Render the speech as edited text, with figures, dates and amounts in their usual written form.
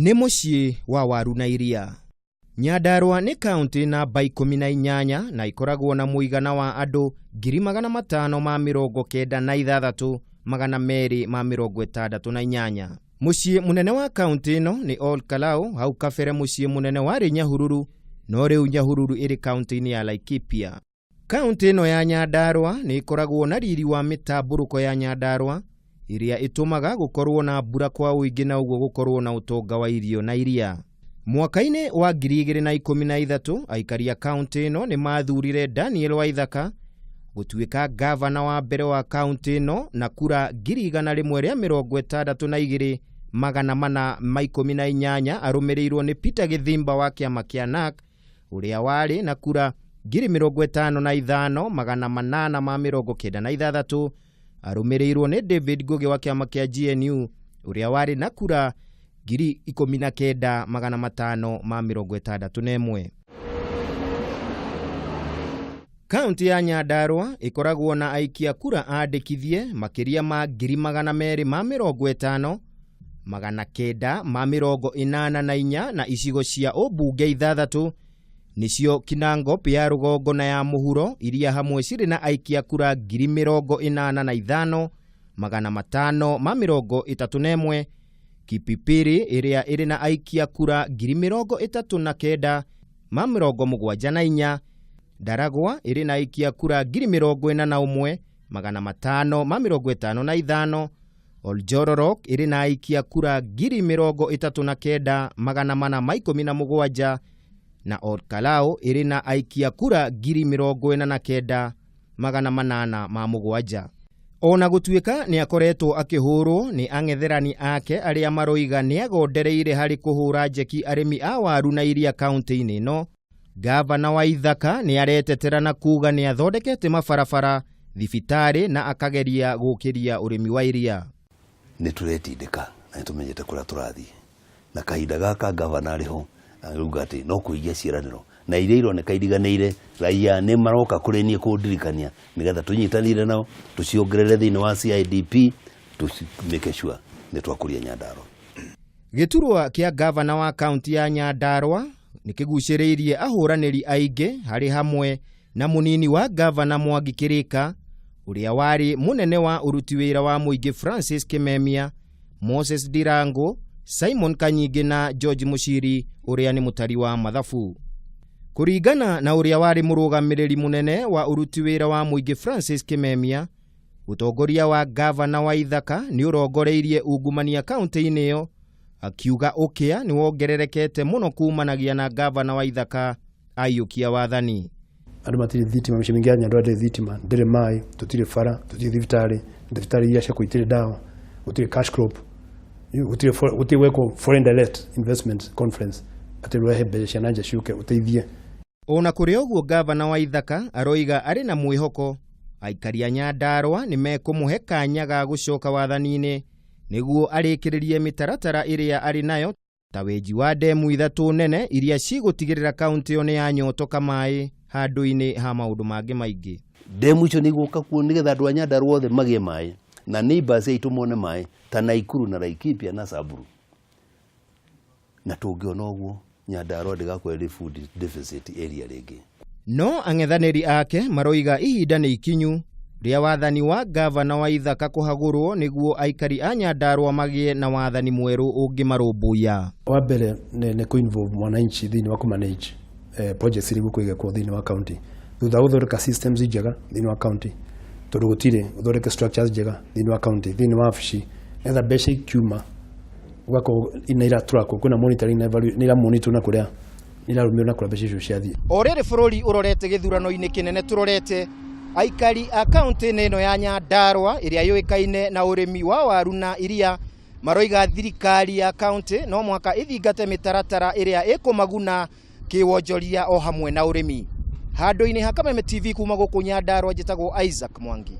Nĩ mũciĩ wa waru na iria. Nyandarua nĩ kaũntĩ namba 18 na ĩkoragwo na mũigana wa andũ 596,268. Mũciĩ mũnene wa kaũntĩ ĩno nĩ Ol Kalou, hau kabere mũciĩ mũnene warĩ Nyahururu, no rĩu Nyahururu ĩrĩ kaũntĩ-inĩ ya Laikipia. Kaũntĩ ĩno ya Nyandarua nĩ ĩkoragwo na riri wa mĩtambũrũko ya Nyandarua ĩrĩa ĩtũmaga gũkorwo na mbura kwa ũingĩ na ũguo gũkorwo na ũtonga wa irio na iria. Mwaka-inĩ wa 2013 aikari a kaũntĩ ĩno nĩ mathurire Daniel Waithaka gũtuĩka gavana wa mbere wa kaũntĩ ĩno na kura 162,418 arũmĩrĩirwo nĩ Peter Githimba wa kĩama kĩa NARC ũrĩa warĩ na kura 55,896 arũmĩrĩirwo nĩ David Ngugi wa kĩama kĩa GNU ũrĩa warĩ na kura 19,561. Kaũntĩ ya Nyandarua ĩkoragwo na aikia kura andĩkithie makĩria ma 250,984 na icigo cia ũmbunge 6 nĩcio Kinangop ya rũgongo na ya mũhuro iria hamwe cirĩ na aikia kura 85,531, Kipipiri ĩrĩa ĩrĩ na aikia kura 39,074, Ndaragwa ĩrĩ na aikia kura 41,555, Oljororok ĩrĩ na aikia kura 39,417 na Ol Kalou ĩrĩ na aikia kura 49,807. Ona gũtuĩka nĩ akoretwo akĩhũrwo nĩ ang'etherani ake arĩa maroiga nĩ agondereire harĩ kũhũra njeki arĩmi a waru na iria kaũntĩ-inĩ ĩno, Gavana Waithaka nĩ aretetera na kuga nĩ athondekete mabarabara, thibitarĩ na akageria gũkĩria ũrĩmi wa iria. Nĩ tũretindĩka na nĩ tũmenyete kũrĩa tũrathiĩ, na kahinda gaka gavana arĩ ho arauga atĩ no kũhingia ciĩranĩro na iria ironeka iriganĩire raia nĩ maroka kũrĩ niĩ kũndirikania nĩgetha tũnyitanĩre nao tũciongerere thĩinĩ wa CIDP tũ make sure nĩ twakũria Nyandarua. Gĩturwa kĩa gavana wa kaũntĩ ya Nyandarua nĩ kĩgucĩrĩirie ahũranĩri aingĩ harĩ hamwe na mũnini wa gavana Mwangi Kĩrĩka ũrĩa warĩ mũnene wa ũruti wĩra wa mũingĩ Francis Kimemia, Moses Ndirango, Simon Kanyingĩ na George Muchiri ũrĩa nĩ mũtari wa mathabu. Kũringana na ũrĩa warĩ mũrũgamĩrĩri mũnene wa ũruti wĩra wa mũingĩ Francis Kimemia, ũtongoria wa gavana Waithaka nĩ ũrongoreirie ungumania kaũntĩ-inĩ ĩyo, akiuga ũkĩa nĩ wongererekete mũno kumanagia na gavana Waithaka aiyũkia wathani. Andũ matirĩ thitima, mĩciĩ mĩingĩ ya Nyandarua ndĩrĩ thitima, ndĩrĩ maĩ, tũtirĩ bara, tũtirĩ thibitarĩ, thibitarĩ iria cia kũu itirĩ ndawa, gũtirĩ cash crop, gũtirĩ gwekwo foreign direct investment conference atĩ ũrehe mbeca cia nanja ciũke ũteithie. Ona kũrĩ ũguo gavana Waithaka aroiga arĩ na mwĩhoko aikari a Nyandarua nĩ mekũmũhe kanya ga gũcoka wathani-inĩ nĩguo arĩkĩrĩrie mĩtaratara ĩrĩa arĩ nayo ta wenji wa ndemu 3 nene iria cigũtigĩrĩra kaũntĩ ĩyo nĩ yanyotoka maĩ handũ-inĩ ha maũndũ mangĩ maingĩ. Ndemu icio nĩ igũka kuo nĩgetha andũ a Nyandarua othe magĩe maĩ na neighbors aitũ mone maĩ ta Naikuru na Laikipia na Samburu. Na tũngĩona ũguo Nyandarua ndĩgakorwo ĩrĩ food deficit area rĩngĩ. No ang'ethanĩri ake maroiga ihinda nĩ ikinyu rĩa wathani wa gavana Waithaka kũhagũrwo nĩguo aikari a Nyandarua magĩe na wathani mwerũ ũngĩmarũmbũiya. Wa mbere nĩ kũ-involve mwananchi thĩinĩ wa kũ-manage projects iria igũkwo thĩinĩ wa county. Thutha wa gũthondeka systems njega thĩinĩ wa county, tondũ gũtirĩ ũthondeke structures njega thĩinĩ wa county, thĩinĩ wa wabici, nĩgetha mbeca ikiuma ũgakorwo nĩ iratrackwo, kwĩna monitoring na evaluation, nĩ iramonitor na kũrĩa nĩ irarũmĩrĩrwo na kũrĩa mbeca icio ciathiĩ. O rĩrĩ bũrũri ũrorete gĩthurano-inĩ kĩnene tũrorete aikari a kaũntĩ-inĩ ĩno ya Nyandarua ĩrĩa yũĩkaine na ũrĩmi wa waru na iria maroiga thirikari ya kaũntĩ no mũhaka ĩthingate mĩtaratara ĩrĩa ĩkũmaguna kĩwonjoria o hamwe na ũrĩmi. Handũ-inĩ ha Kameme TV kuma gũkũ Nyandarua njĩtagwo Isaac Mwangi.